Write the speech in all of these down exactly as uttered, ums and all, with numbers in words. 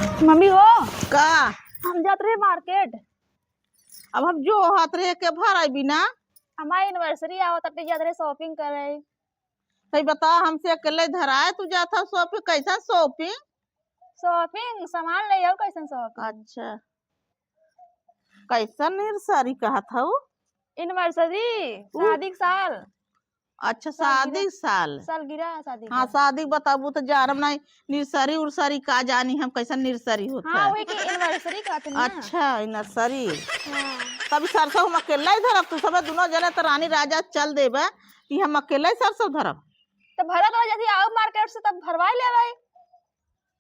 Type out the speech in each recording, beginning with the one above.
मम्मी हो, का? हम जात रहे मार्केट। अब हम जो हाथ रहे के भर आई बिना। हमार एनिवर्सरी आवत, तब जात रहे शॉपिंग करे। सही बता, हमसे अकेले धराए तू जात हो शॉपिंग? कैसन शॉपिंग? शॉपिंग, सामान ले आओ। कैसन शॉपिंग? अच्छा, कैसन एनिवर्सरी कहत हऊ? एनिवर्सरी, उ- शादी के साल। अच्छा, सालगिरह। शादी के साल। सालगिरह शादी हाँ, के। शादी के बताबू तो जानब नहीं, एनिवर्सरी उर्सरी का जानी हम, कैसन एनिवर्सरी होत हाँ, है। वही के एनिवर्सरी कहत है ना। अच्छा, एनिवर्सरी। हाँ। तब सरसों हम अकेला ही धरब, तू सब दुनो जने तो रानी राजा चल देबे, कि हम अकेला ही सरसों धरब। तो भरत रह जाती, आओ मार्केट से तब भरवाई ले भाई।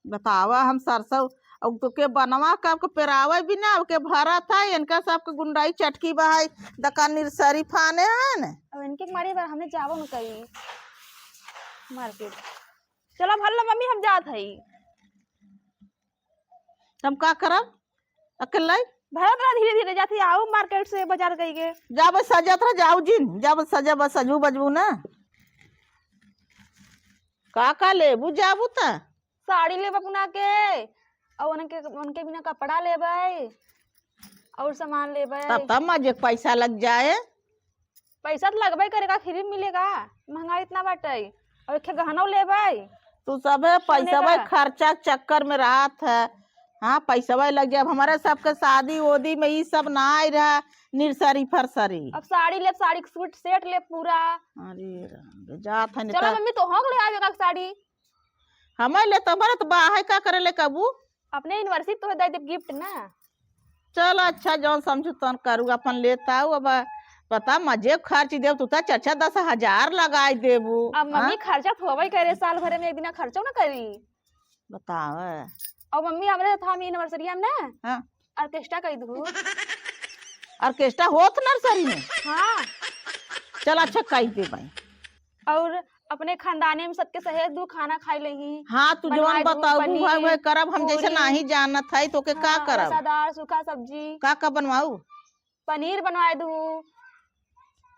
बतावा, हम सरसों, अब तो के बनवा का, के पेरावे बिना, अब के भरत है, इनका सबके गुंडाई चटकी बहाई, दका एनिवर्सरी फाने है न। अब इनके मारी बार हमने जाबो न करी मार्केट। चलो भर लो मम्मी, हम जात हई। हम का करब अकेले? भरत रहा धीरे धीरे, जाती आओ मार्केट से बाजार गई के। जाबे सजत रह, जाऊ जिन, जाबे सजब, सजू बजबू ना। का का लेबू जाबू त? साड़ी लेब अपना के, और उनके, उनके बिना कपड़ा लेबै, और सामान लेबै। तब तब मजे के पैसा लग जाए। पैसा तो लगबे करेगा, फ्री में मिलेगा, महंगाई इतना बाटे। और एक ठे गहनो लेबै। तू सबे सोने पैसवे का। खर्चा के चक्कर में रहत है। हाँ, पैसवे लग जाए। अब हमारे सबके शादी ओदी में ई सब ना आई रहा, एनिवर्सरी फरसरी। अब साड़ी लेब, साड़ी के सूट सेट लेब पूरा। अरे राम रे, जात है नहीं चलो तो। मम्मी, तोहूँ के ले आवेगा साड़ी। हमें ले तो भरत बा है, का करे ले कबू? अपने एनिवर्सरी तोहे दे देब गिफ्ट ना। चल अच्छा, जौन समझू तौन करू, अपन लेत आऊ। अब बता, मजे खर्च देब तू, तो चार चार दस हजार लगाई देबू। अब मम्मी, हाँ? खर्चा तो होबे करे, साल भरे में एक दिन खर्चो ना करी। बतावे। और मम्मी, हमरे साथ हम एनिवर्सरी में ना हाँ। ऑर्केस्ट्रा कई दू। ऑर्केस्ट्रा होत नर्सरी में? हाँ। चल अच्छा, कई देबै। और अपने खानदाने में सबके सहेज दू, खाना खाई लेही। हाँ, तू बनवाए जवन दू, बताऊ, पनीर, वह, वह करब। हम जैसे पूरी। नाही जानत है, तो के का हाँ, करब? रसादार, सूखा सब्जी। का का बनवाऊ? पनीर बनवाए दू,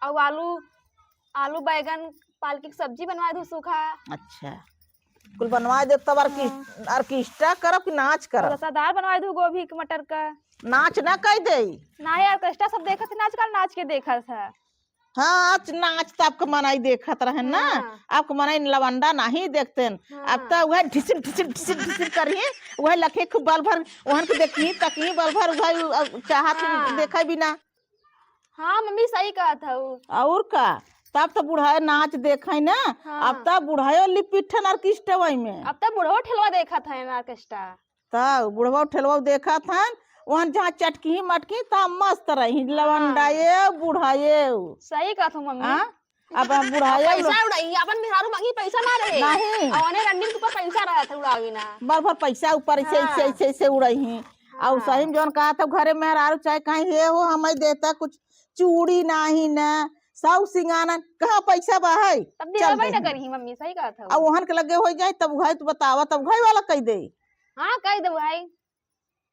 और आलू, आलू बैगन पालकी के सब्जी बनवाए दू सूखा। अच्छा, कुल बनवाए दे तब। ऑर्केस-, हाँ। ऑर्केस्ट्रा करब कि नाच करब? रसादार बनवाए दू गोभी के मटर का। नाच ना कई दे। नाही, ऑर्केस्ट्रा सब देखत है, नाच का नाच के देखत है। हाँ, आज नाच तो आपके मनई देखत रहे ना, हाँ। आपके मनई लवंडा नहीं देखते हैं। हाँ। अब तो वह ढिसिर, ढिसिर, ढिसिर, ढिसिर करिए, वह लखे खूब बल भर, वहन के देखी, तकी बल भर, वह, अ, चाहत हाँ। देखे बिना। हाँ, मम्मी सही कहत हऊ। और का, तब तो बुढ़ाए नाच देखे ना, हाँ। अब तो बुढ़ाए लिपिठन ऑर्केस्ट्रा वही में। अब तो बुढ़ो ठेलवा देखत है ना ऑर्केस्ट्रा। तब बुढ़वा ठेलवा देखत हन, ओहन जहाँ चटकी मटकी, तहाँ मस्त रही, हाँ। लवंडा ये, बुढ़ा ये। सही कहत हो मम्मी। हाँ? अब हम बुढ़ा अब ये पैसा लोग उड़ाई, अपन मेहरारू मांगी पैसा ना रहे। नहीं। और ओने रंडी के ऊपर पैसा रहत है उड़ावी ना। बड़ भर पैसा ऊपर ऐसे, हाँ। ऐसे, ऐसे, ऐसे उड़ाई। और हाँ। सही में जौन कहत हो घरे मेहरारू चाहे कहीं हे हो, हमें देता कुछ चूड़ी नाही ना, सब सिंगाना, कहाँ पैसा बा है? तब चल देबे ना दे। करी मम्मी, सही कहत हो। अब ओहन के लगे हो जाए, तब उघाई तू बतावा, तब उघाई वाला कह दे। हाँ, कह दे भाई।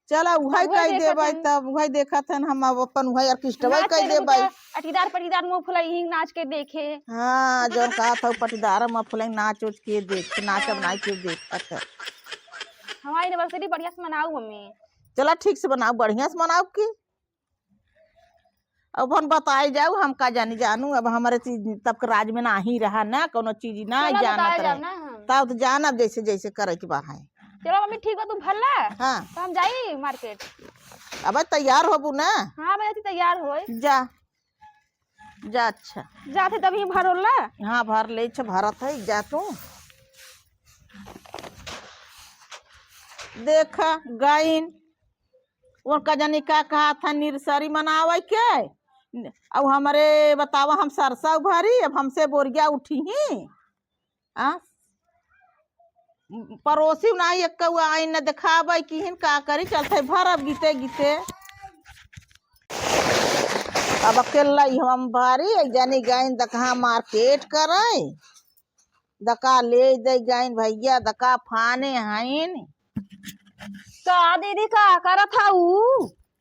चला, उघाई उघाई कह दे देखत भाई, हन। तब उघाई देखत हन, हम अब अपन उघाई ऑर्केस्ट्रा नाच कह के दे देखो भाई। क्या, अटीदार पटीदार मुंह फुलाई ही नाच के देखे। हाँ, जौन कहत हो पटीदार मुंह फुलाई नाच उच के देख, नाचब हाँ। नाच के देखत है। हमारी एनिवर्सरी बढ़िया से मनाऊ मम्मी। चला, ठीक से बनाओ, बढ़िया से मनाओ की। अब हम बताए जाऊ, हम का जानी जानू, अब हमारे चीज तब के राज में नाही रहा ना, कोनो चीज ना चलो, जानत बताए रहे। जाओ ना हम। तब तो जानब जैसे, जैसे करे के बा है। चलो मम्मी, ठीक बा, तू भर ला। हाँ। तो हम जाई मार्केट। अब तैयार होबू ना? हाँ, मैं तैयार होई। जा, जा, अच्छा। जाते तभी भरोला। हाँ, भर ले, अच्छा, भरत है, जा तू। देखा, गाइन, उनका जानी का कहा था, एनिवर्सरी मनावे के। अब हमरे बतावा, हम सरसा उभारी, अब हमसे बोरिया उठी ही। आ? पड़ोसी नाही एक कौआ आइन न देखावे की हिन का करी, चलते भरब गीते गीते। अब अकेला ही हम भारी, एक जानी गाइन दकहा मार्केट करे। दका ले दे गइन भैया, दका फाने हइन। का दीदी, का करत हऊ?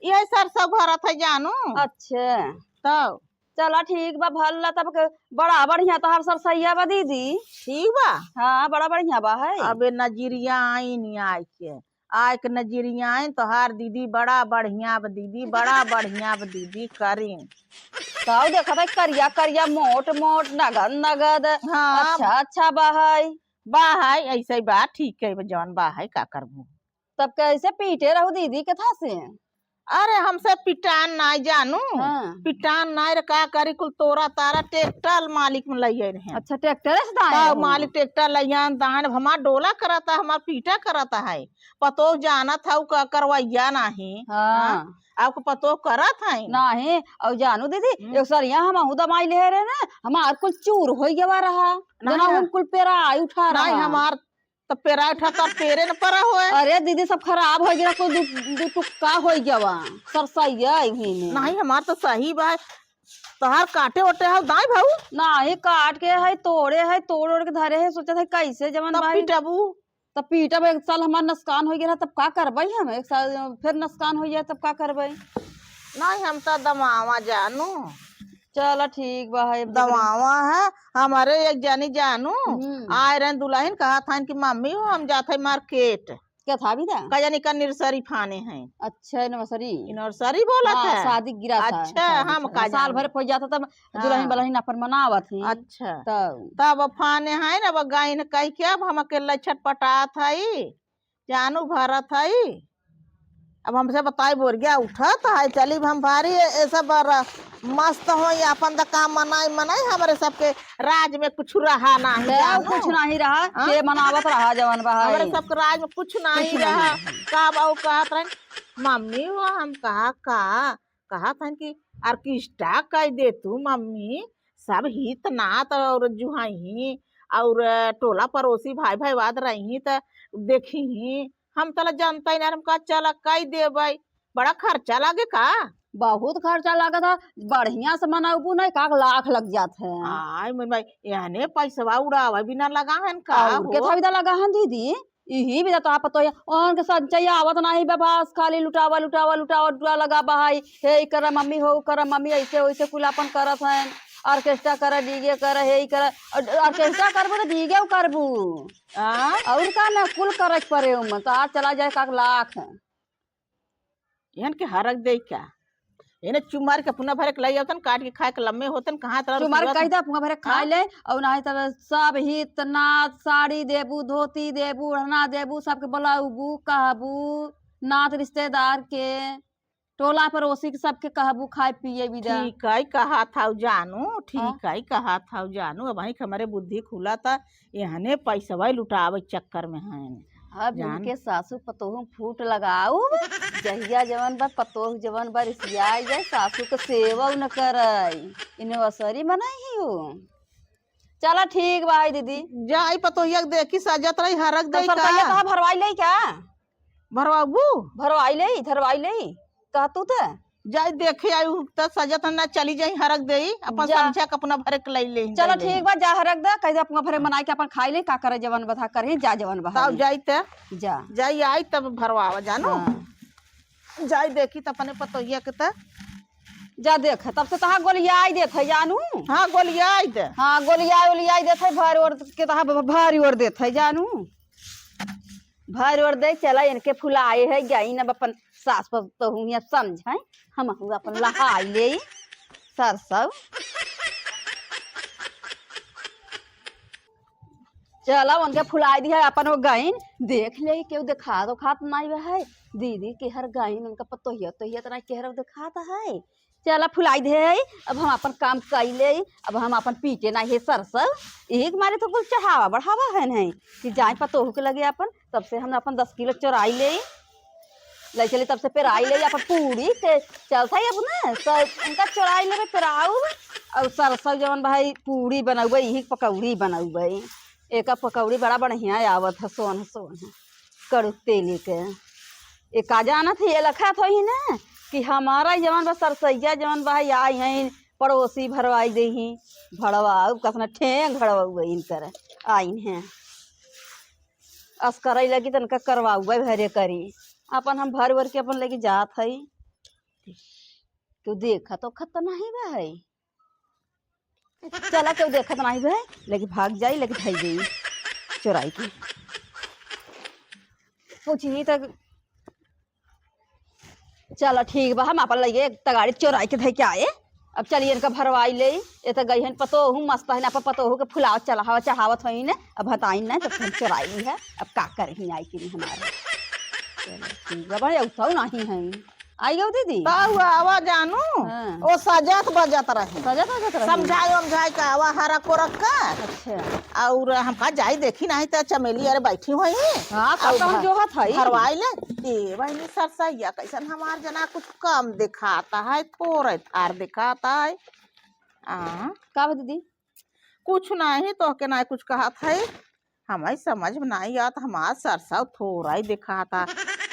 यही सरसों भरत है जानू। अच्छा। तब? चला ठीक बा, भर ला तब के। बड़ा बढ़िया तोहार सरसैया बा दीदी। ठीक बा? हाँ, बड़ा बढ़िया बा है। अबे नजरिया आइन आइ के, आइके नजरियाइन तोहार दीदी बड़ा बढ़िया बा दीदी, बड़ा बढ़िया बा दीदी करिन। तब देखत है करिया करिया मोट मोट नगद नगद। हाँ। अच्छा अच्छा बा है। बा है, ऐसे ही बा, ठीक है, जौन बा है, का करबू। तब कैसे पीटे रहू दीदी के था से? अरे हमसे पिटान नाई जानू। हाँ। पिटान नाई रे का करी, कुल तोरा तारा ट्रैक्टर मालिक में लइए रहे। अच्छा, ट्रैक्टर से दाए तब रहू? मालिक ट्रैक्टर लइया दान, हमार डोला करता, हमार पीटा करता है। पतोह जानत हऊ का करवैया नाही। हाँ। हाँ? आपको पतोह करत है? नाही। और जानू दीदी, हम्म। एक सरिया हमहू दमाई ले रहे ना, हमार कुल चूर हो गवा रहा। नहीं, दोनों नहीं। हम कुल पेरा आई उठा रहा। नहीं, हमार तो पेरा उठा तो पेरे न परा होए। अरे दीदी, सब खराब हो गया, कुल दू, दू टुक्का हो गवा, सरसैया ही में। नहीं, हमार तो सही बा। तोहार काटे ओटे हऊ दाई भाऊ? नाही, काट के है, तोड़े है, तोड़ ओड़ के धरे है, सोचत है कैसे जवन तब भाई। पिटबू? तब पीटब, एक साल हमार नुकसान हो गया, तब का करबई हम? एक साल फिर नुकसान हो जाए, तब का करबई? नहीं, हम तो दमावा जानू। चला ठीक बा, है दमावा है, हमारे एक जानी जानू, हम्म। आए रहे दुल्हन, कहा था कि मम्मी हो, हम जात है मार्केट। क्या था भी था? का जानी का nursery फाने हैं। अच्छा, nursery। Nursery बोलत हाँ, है? शादी गिरा था, अच्छा, शादी हम था। का साल जाने। भर पहुँच जाता तब हाँ। दुल्हन बलहिन अपन मनावत ही। अच्छा। तब। तब अब फाने हैं ना, अब गाइन कह के अब हम अकेला छटपटात हई, जानू भरत हई। अब हमसे बताई बोरिया उठत है, चली हम भारी ए-, ऐसा बर मस्त हो, ये अपन तो काम मनाई मनाई, हमरे सबके राज में कुछ रहा नाही, तब जानू। कुछ नाही रहा, हाँ? जे मनावत रहा जवन बा हमरे है। सबके राज में कुछ नाही कुछ नाही रहा। रहा। का बाऊ कहत रहन, "मम्मी हो," हम कहा, "का?" कहत हन कि "ऑर्केस्ट्रा कई दे तू मम्मी, सब हित नात और जुहाई और टोला पड़ोसी भाई भाई वाद रही त देखी ही, हम तला जानता ही ना, हम कहा चला कई देबई।" बड़ा खर्चा लागे का? बहुत खर्चा लागत है, बढ़िया से मनौबू नहीं, का लाख लग जात है। आय मोर माई, एहने पैसवा उड़ावे बिना लगा हन का और के हो? था बिदा लगा हन दीदी, इही बिदा तो आप तो है, ओहन के संचय आवत नाही बा, बस खाली लुटावा, लुटावा, लुटावा, लुटावा लगा बा है। हे ई करा मम्मी हो, ऊ करा मम्मी, ऐसे वैसे कुल अपन करत हैं, ऑर्केस्ट्रा करा, डीजे करा, हे ई करा, और ऑर्केस्ट्रा करबू तो डीजे करबू। आ? और का ना, कुल करे के परे उमन, तो आज चला जाए का लाख है। एहन के हरक देई का? एने चुमार के अपना भरे के लई आवतन, काट के खाए के लम्मे होतन, कहाँ तरह चुमार रुपया कह दे, अपना भरे खाए हाँ? ले, और नाही तब सब हित नात, साड़ी देबू, धोती देबू, ओढ़ना देबू, सबके बुलाउबू, कहबू, नात रिश्तेदार के, टोला पड़ोसी के सबके कहबू, खाए पिए बिदा। ठीक है, कहा था जानू, ठीक हाँ? है, कहा था जानू, अब हमरे बुद्धि खुला था, एहने पैसवा लुटावे चक्कर में हैं। अब जान। इनके सासू पतोह में फूट लगाऊ, जहिया जवन बा पतोह जवन बा रिसियाई जाए, सासू के सेवा न करई, इन्हें असरी मनाई ही हो। चला ठीक बा, आई दीदी। जाई पतोहिया के देखी सजत रही, हरक तो देई सरसैया का? कहाँ भरवाई लेई का? भरवाबू? भरवाई लेई, धरवाई लेई, कह तू त। जाई देखे आई, उ त सजत ना, चली जाई, हरक देई, अपन जा। समझा के अपना भरे के लई ले, चलो लई ले। ठीक बा, जा हरक दा, कह दे अपना भरे मनाई के अपन खाई ले, का करे जवन बधा करे, जा जवन बहा तब ले। जाई त। जा। जाई आई तब भरवावा जानू। हाँ। जाई देखी त अपने पतोहिया के त। जा देख, तब से तहाँ गोलियाई देत है जानू। हाँ, गोलियाई दे। हाँ, गोलियाई ओलियाई देत है, भर ओर के तहाँ भ-, भारी ओर देत है जानू। भर ओर दे, चला इनके फुलाए है, गई न अपन सास पतोहू हियाँ समझाई, हमहू अपन लहाई लेई सरसौ। चला उनके फुलाई दिहा अपन वो गईन, देख लेई केहू देखात ओखात नाई बा है। दीदी केहर गईन, उनका पतोहिया तोहिया त नाई केहर देखात है। चला फुलाई देई, अब हम अपन काम कई लेई, अब हम अपन पीटे नाई है सरसौ। यही के मारे तो कुल चढ़ावा बढ़ावा है नहीं कि जाए पतोहू के लगे अपन, तब से हम अपन दस किलो चोराई लेई, ले चली तब से पेराई लेई अपन पूरी के चलता ही अब ना, सब उनका चोराई लेबे पेराऊ, और सरसौ जवन भाई पूरी बनौबे, यही पकौड़ी बनौबे। एका पकौड़ी बड़ा बढ़िया आवत है, सोन सोन है, कड़ू तेली के। ए का जानत है, ये लखत होई ना कि हमारा जवन बा सरसैया जवन बा, आई हैं पड़ोसी भरवाई देही, भड़वा, अब कसना ठेंग भड़वा इनकर आइन है। अस करई लगी तनका करवाउबे भरे करी। अपन हम भर भर के अपन लेके जात हई। केहू देखत ओखत त नाही बा है। चला केहू देखत नाही बा है, लेके भाग जाई, लेके धई देई चोराई के। पूछी त चलो ठीक बा, हम आपन लइके एक तगाड़ी चोराई के धइ के आए। अब चलिए इनका भरवाई ले। ये तो गई हन पतोहू, मस्त हन, अपन पतोहू के फुलावत चढ़ावत, चढ़ावत होइन, अब हताइन ना, तो हम चोराई ली है। अब का करही आई कि नहीं हमारे। चलो ठीक बा, भाई उठाऊ नहीं है। आई गयो दीदी। ताऊ आवा जानू, हाँ। ओ सजत बजत रही। सजत बजत रही? समझाए वमझाए का आवा हरा को रखा। अच्छा। और हम कहा जाई देखी नहीं तो चमेली अरे बैठी हुई। हाँ, कब और तो हम भर-, जोहत हई। भरवाई ले। ए बहनी सरसैया कैसन हमार जना कुछ कम दिखाता है, थोड़े थार दिखाता है। आ? का बा दीदी? कुछ नहीं, तोहके नहीं कुछ कहत है, हमें समझ में नहीं आत, हमार सरसों थोड़ा ही दिखाता।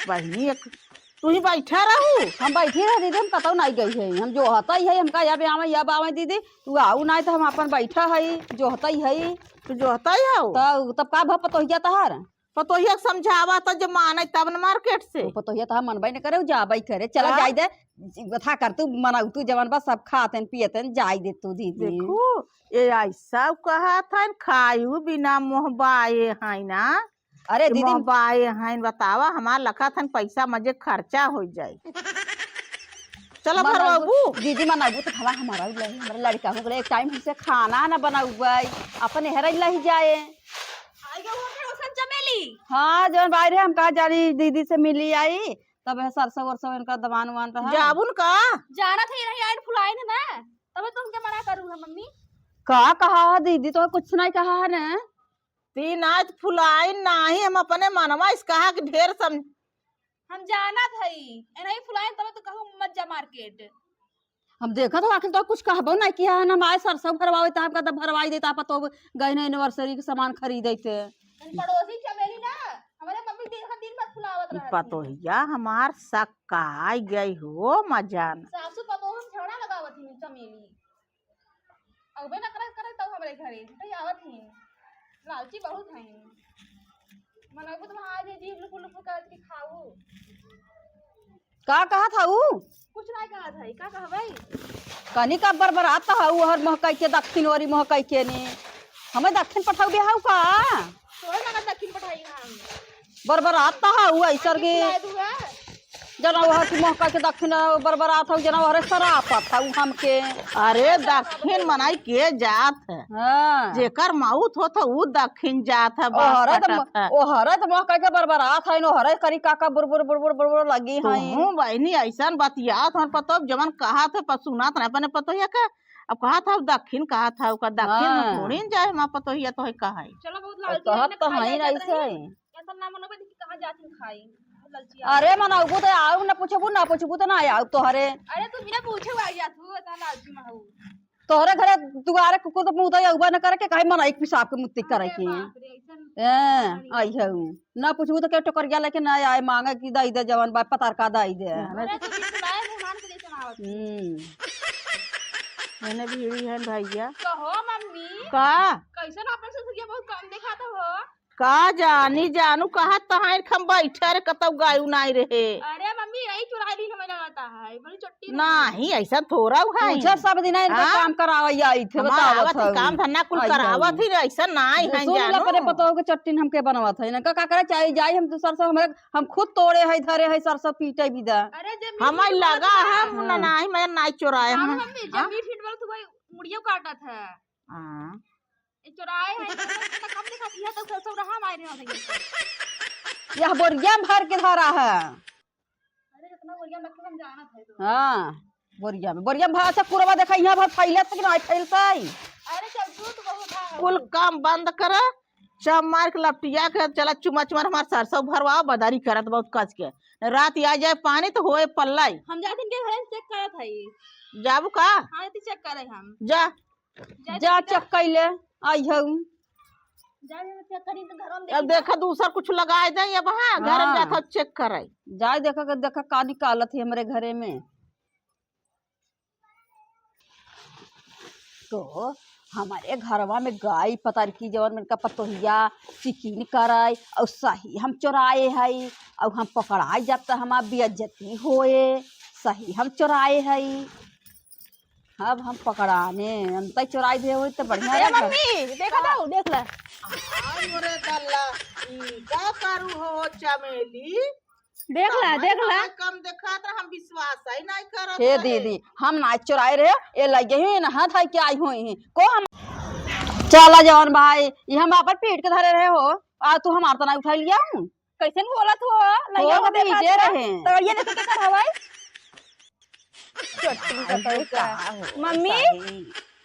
बहिनी एक तू ही बैठा रहू। हम बैठी रह दीदी, हम कतौ नहीं गई है, हम जोहत ही है, हमका या आवे या बावे दीदी, तू आऊ नहीं तो हम अपन बैठा है, जोहत ही है। तू जोहत ही हो? तो तब का भा पतोहिया तहार? पतोहिया के समझावा तो जब माने तब न मार्केट से। तो पतोहिया तो हम मनबे न करे, जाबे करे, चला का? जाए दे, बता कर तू मनाऊ, तू जवन बा सब खातन पियतन, जाए दे तू दीदी। देखू, ये ऐसा कहत हन, खायू बिना मोहबाए है ना। अरे कि दीदी, मोहबाए हैं, बतावा, हमार लखत हन पैसा मजे खर्चा हो जाए। चलो मनाबू, भरवाबू। दीदी मनाबू तो भला हमारा भी लगे, हमारा लड़का हो गए, एक टाइम हमसे खाना ना बनाउबे, अपन हेरन लही जाए। आई गो होटल ओसन चमेली। हाँ, जौन बाहर है, हम कहा जानी दीदी से मिली आई, तब है सरसों वरसों इनका दमान उमान रहा। जाबुन का? जाना था, ये नहीं आइन फुलाइन है ना, तबे तो हमके मना करू है मम्मी। का कहा है दीदी, तो कुछ नहीं कहा है ना। तीन आज फुलाइन नाही, हम अपने मनवा इस कहा कि ढेर सम- हम जानत हई, ए नहीं फुलाइन तबे तो कहूँ मत जा मार्केट। हम देखत हो आखिर तो कुछ कहबो नहीं किया है ना, माए सरसों भरवावे त हमका तो भरवाई देता, पतो गए ना एनिवर्सरी के सामान खरीदे थे। पड़ोसी चमेली ना, हमारे मम्मी दिन, दिन भर फुलावत ई रहती। पतोहिया हमार सक्काई गई हो मजान। सासू पतोह हम झगड़ा लगावत ही चमेली। अउबे ना करे, करे तब हमरे घरे, झूठे आवत ही। लालची बहुत हईन। मनइबू तो वहाँ आ जाए, जीभ लुपुर लुपुर करत कि खाऊ। का कहत हऊ? कुछ नहीं कहत है, का कहबे? कनी का बरबरात हऊ, हर महकई के दक्षिण ओरी महकई के ने। हमें दक्षिण पठाऊ दे हऊ का? तोरे लगा दक्षिण पठाई हम। बरबरात त हऊ ऐसर के। खिलाए दुआ। जना ओहर की महका के दक्षिण बरबरात हऊ, जना ओहरे सरापत हऊ हमके। अरे दक्षिण मनाई के जात है। हाँ। जेकर मौत होत है, ऊ दक्षिण जात है, बास ओहरे त म-, काटत है। ओहरे त महका के बरबरात है, ओहरे करी काका बुरबुर, बुरबुर, बुरबुर लगी है। तुहूँ बहिनी ऐसन बतियात हन, पतो जवन कहत है, पर सुनात नहीं अपने पतोहिया के। अब कहत हऊ दक्षिण, कहत हऊ का दक्षिण में हाँ। थोड़ी न जाए, हमार पतोहिया तो है कहे। चलो बहुत और लालची है कहत ना, तो खाई हई जाए ऐसे। जात रही। ऐसा ना मनोबे देखी कहाँ जात हन खाई। बहुत लालची आ अरे गई। मनौबू तो आऊ ना पूछबू, ना पूछबू तो ना आऊ तोहरे। अरे तू बिना पूछे आ गया तू, इतना लालची में हऊ। तोहरे घरे दुआरे कुकुर तो मुँह दे उबा न करे के, कहे मनई के पिसाब के मुत्ती करे अरे के। बाप रे, ऐसन ए, बढ़िया। आई हऊ। ना पूछबू तो के टोकरिया लेके ना आए, मांगे कि दई दे जवन बा, पतार का दई दे। अरे तू बिचलाए मेहमान के जैसे ना आवत। हम्म। मैंने भी यही है भैया। कहो मम्मी। का? कैसन अपन ससुरिया बहुत कम दिखाता हो? का जानी जानू, कहत तहां हम बैठे रे, कतौ गायू नाई रहे। अरे मम्मी, यही चुराई ली हमें लगाता है, बड़ी चट्टी रही। नाही, ऐसा थोड़ा है। पूछे सब दिन इनका हाँ? काम करावै आई थे, हमार बतावत आवत ही हऊ। काम धंधा कुल आई करावत हऊ। ही रे, ऐसा नाई है सुन ले, जानू। अपने पतोह के चट्टी हमके बनवत है, इनका का करे चाही, जाई हम दूसर से, हमें, हम खुद तोड़े है, धरे है, सरसों पीटे बिदा। अरे जब मीठ हमें मीठ बोलत लगा है। है, हाँ। ना, नाही, मैं नाई चुराए हाँ हैं। मम्मी, जब हाँ? मीठ मीठ बोलत हुआ, मुड़ियो काटत है। हाँ। ये चोराए है, ये तो कम दिखाती है, तो सब, सब रहा हमारे यहाँ से। यह बोरिया में भर के धरा है। अरे, जितना बोरिया में रखे हम जानत है तो। हाँ, बोरिया में, बोरिया में भर, अच्छा, कुरवा देखा, यहाँ भर फैलत है कि नहीं फैलत है? अरे, चल, झूठ बहुत है। कुल काम बंद कर, चाप मार के लपटिया के चला, चुमा चुमा हमार सरसों भरवाओ, बदारी करत बहुत कस के। रात आ जाए पानी तो होए पल्लाई। हम जाते इनके घरे से चेक करत है। जाबू का? हाँ, इतनी चेक करे हम। जा। जा जा चेक कर। चेक कैले आई हऊ। जा, जा चेक करी तो घर में अब देखी देखा दूसर कुछ लगाए दे, अब हाँ, घर में हाँ। जाता चेक करे। जाए देखा के, देखा का निकालत है हमरे घरे में। तो हमारे घरवा में गाय पतरकी जवन में इनका पतोहिया चिकिन कराई और सही हम चोराए हई और हम पकड़ाए जब तो हमार बेइज्जती होए, सही हम चोराए हई। अब हम पकड़ाने, हम तई चोराई दे होई त बढ़िया ए रहे। मम्मी, देखा था, देख ले। आई मोरे दल्ला, ई का करू हो चमेली? देख ला, देख ला। कम देखा त हम विश्वास ही नहीं करत हे रहे। दीदी, हम ना चुराए रहे, ये लगे ही ना हाथ है क्या आई हुई हैं। को हम चला जवान भाई, ये हम अपन पीट के धरे रहे हो, आ तू हमार तो ना उठा लिया हूँ। कैसे नहीं बोला तू हो? नहीं हो, हो, देखा भीजे था। रहे। तो ये देखो क्या कर हवाई? चट्टी का अरे तरीका। का हो, मम्मी? सही।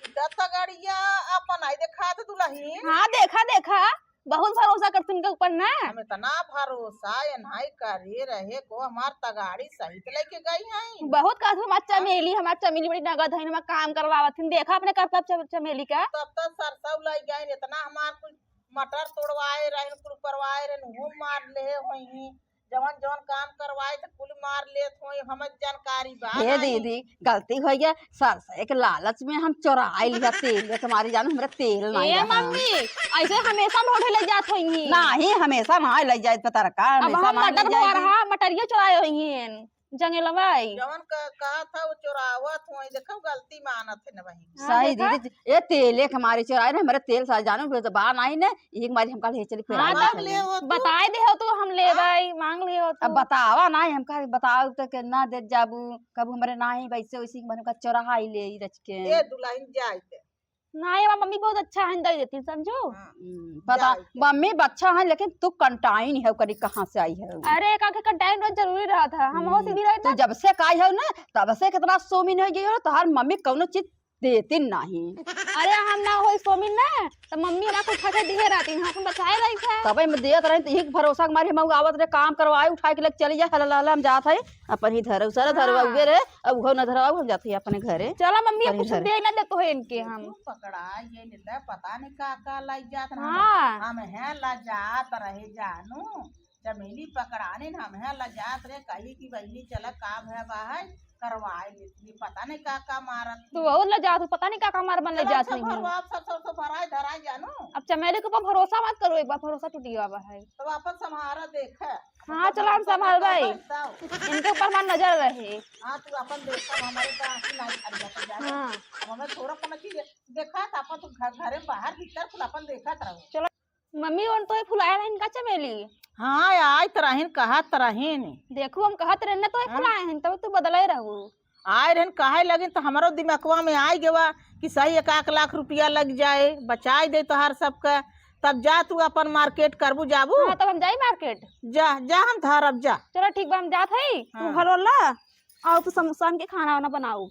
इधर तो गड़िया अपन आई देखा तो दुल्हन। हाँ, देखा, देखा। बहुत भरोसा करती उनके ऊपर ना। हम इतना भरोसा एन्हाई करे रहे को हमार तगाड़ी सहित लेके गई हैं। बहुत कहत हमार चमेली, हमार चमेली बड़ी नगद है, हमार काम करवावत हिन। देखा अपने करतब च-, चमेली का। तब तो सरसों लग गए, इतना हमार कुल मटर तोड़वाए रहन, कुल करवाए रहन, वो मार ले होई। जवन जवन काम करवाए थे कुल मार लेत होई, हमें जानकारी बा हे नहीं। दीदी, गलती हो गया, सरसों के लालच में हम चुराई लिया तेल, ये तुम्हारी जान हमरा तेल नहीं ए रहा। मम्मी, ऐसे हमेशा लोढ़े ले जात होई। नहीं, हमेशा ना ले जाए पतरका, अब हमेशा हम ना मटर ले जाए। बोआ रहा, मटरिया चुराए होई हैं, जंगलवा आई। जवन क-, कहा था वो चुरावत होई, देखो गलती मानत है न वही। हाँ, सही देखा? दीदी, ये तेले के हमारे चुराए ना, हमारे तेल साथ जानो, वो तो बा नहीं ने, एक मारी हमका ले चली हाँ, फिराई तो ले हो तू। बताए दे हो तू, हम लेबै, हाँ? मांग ले हो अब तू। बतावा ना, हमका बताओ तो के ना दे जाबू, कब हमरे ना ही वैसे वैसे मन का चोराहा ही ले ही रच के। ए दुल्हन जाए दे। ना, ये मम्मी बहुत अच्छा है, दे देती, समझो। हाँ। हम्म, पता, जाए दे। मम्मी अच्छा है, लेकिन तू कंटाइन है, करी कहाँ से आई है? अरे, का के कंटाइन रोज जरूरी रहा था, हम हो हम्म, सीधी रहे तू ना। जब से का आई है ना, तब से कितना सोमिन हो गई हो, तोहार मम्मी कौनो चीज देती नहीं। अरे हम ना होई सोमिन ना, तो मम्मी ना कुछ खा के दिए रहती, हम अपन बचाए रही थे। तबे में देत रही, तो यही भरोसा के मारे हम आवत रहे, काम करवाए, उठाए के लेके चली जा, हला हला हम जात है, अपन ही धरऊ सारा धरवा हाँ। उगे रहे, अब उहो न धरवा, हम जात है अपने घरे। चला मम्मी, अपन कुछ घरे। दे ना देत हो इनके हम। तू पकड़ा ये लेता, पता नहीं का का लाई जात रहा। हाँ। हम है ला जात रहे जानू, चमेली पकड़ाने न हमें लजात रहे, कही कि बहिनी चला का भय बा है, करवाए लेती, पता नहीं का का मारत तू थी। बहुत लजात हो, पता नहीं का का मार बन चला लजात अच्छा नहीं हो। भरवा, अब सब, सब, सब भराए धराए जानू। अब चमेली के ऊपर भरोसा मत करो, एक बार भरोसा टूट गया बा है। तो अपन संभारा देखे। हाँ, चला हम संभाल भाई। इनके ऊपर हमार नजर रहे। हाँ, तू अपन देख, अब हमारे तो आँखी ना खड़ी जाते जाने। हाँ। अब हमें थोड़ा कोनो चीज देखा था, अपन तू घर, घरे में बाहर भीतर कुल अपन देखत रहो। चलो। मम्मी, ओन तो फुलाए रहिन का चमेली? हाँ, आइत रहिन, कहत रहिन। देखू, हम कहत रहिन ना, तो हाँ। फुलाए हन, तब तू बदले रहू। आए रहिन, कहे लगिन, तो हमरो दिमकवा में आइ गवा कि सही एक आध लाख रुपया लग जाए, बचाई दे तोहार सबका। तब जा तू अपन मार्केट करबू, जाबू। हाँ, तब हम जाई मार्केट। जा, जा, हम धरब, जा। चलो, ठीक बा, हम जात हई। तू हाँ। भरोला, और तू सम-, शाम के खाना वाना बनाऊ।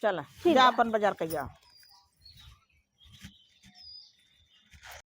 चला, ठीक जा बा। अपन बाजार कइया।